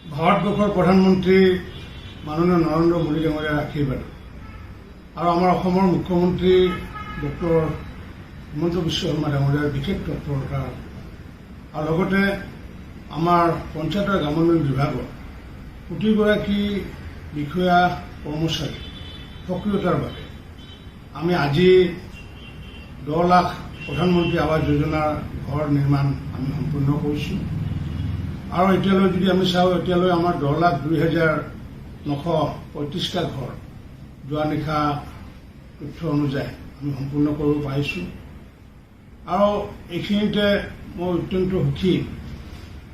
ভাৰতবৰ্ষৰ প্ৰধানমন্ত্ৰী মাননীয় নৰেন্দ্ৰ মোদী ডাঙৰীয়াৰ আশীৰ্বাদ আৰু আমাৰ অসমৰ মুখ্যমন্ত্ৰী ডক্টৰ হিমন্ত বিশ্ব শৰ্মা ডাঙৰীয়াৰ বিশেষ তৎপৰতা আৰু লগতে আমাৰ পঞ্চায়ত আৰু গ্ৰামোন্নয়ন বিভাগৰ প্ৰতিগৰাকী বিষয়া কৰ্মচাৰী সক্ৰিয়তাৰ বাবে আমি আজি 10 লাখ প্ৰধানমন্ত্ৰী আৱাস যোজনাৰ ঘৰ নিৰ্মাণ আমি সম্পূৰ্ণ কৰিছোঁ। আৰু এতিয়ালৈ যদি আমি চাওঁ, এতিয়ালৈ আমাৰ 10,02,935টা ঘৰ যোৱা নিশা তথ্য অনুযায়ী আমি সম্পূৰ্ণ কৰিব পাৰিছোঁ। আৰু এইখিনিতে মই অত্যন্ত সুখী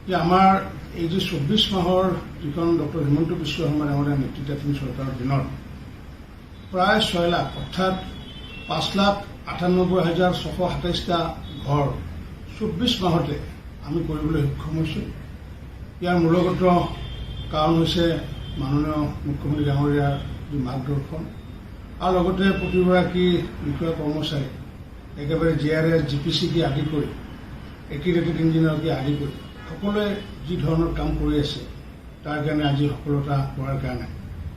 যে আমাৰ এই যে 24 মাহৰ যিখন ডক্টৰ হিমন্ত বিশ্ব শৰ্মা ডাঙৰীয়া নেতৃত্বাধীন চৰকাৰৰ দিনত প্ৰায় 6 লাখ, অৰ্থাৎ 5,98,627টা ঘৰ 24 মাহতে আমি কৰিবলৈ সক্ষম হৈছোঁ। ইয়াৰ মূলগত কাৰণ হৈছে মাননীয় মুখ্যমন্ত্ৰী ডাঙৰীয়াৰ যি মাৰ্গদৰ্শন আৰু লগতে প্ৰতিগৰাকী বিষয়া কৰ্মচাৰী, একেবাৰে G R S, G P চিকে আদি কৰি এক্ৰিডেটেড ইঞ্জিনিয়াৰকে আদি কৰি সকলোৱে যি ধৰণৰ কাম কৰি আছে, তাৰ কাৰণে আজি সফলতা পোৱাৰ কাৰণে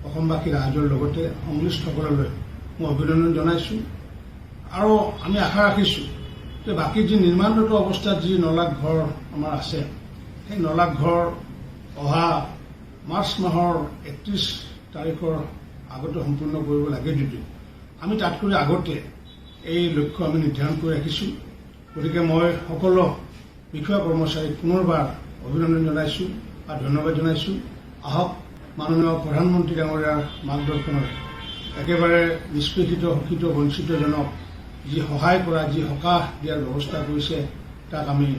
অসমবাসী ৰাইজৰ লগতে সংশ্লিষ্টসকললৈ মই অভিনন্দন জনাইছোঁ। আৰু আমি আশা ৰাখিছোঁ যে বাকী যি নিৰ্মাণৰত অৱস্থাত যি 9 লাখ ঘৰ আমাৰ আছে, সেই 9 লাখ ঘৰ অহা মাৰ্চ মাহৰ 31 তাৰিখৰ আগতে সম্পূৰ্ণ কৰিব লাগে যদিও আমি তাতকৈ আগতে এই লক্ষ্য আমি নিৰ্ধাৰণ কৰি ৰাখিছোঁ। গতিকে মই সকলো বিষয়া কৰ্মচাৰীক পুনৰবাৰ অভিনন্দন জনাইছোঁ আৰু ধন্যবাদ জনাইছোঁ। আহক, মাননীয় প্ৰধানমন্ত্ৰী ডাঙৰীয়াৰ মাৰ্গদৰ্শনত একেবাৰে নিষ্পেষিত, শোষিত, বঞ্চিতজনক যি সহায় কৰা, যি সকাহ দিয়াৰ ব্যৱস্থা কৰিছে, তাক আমি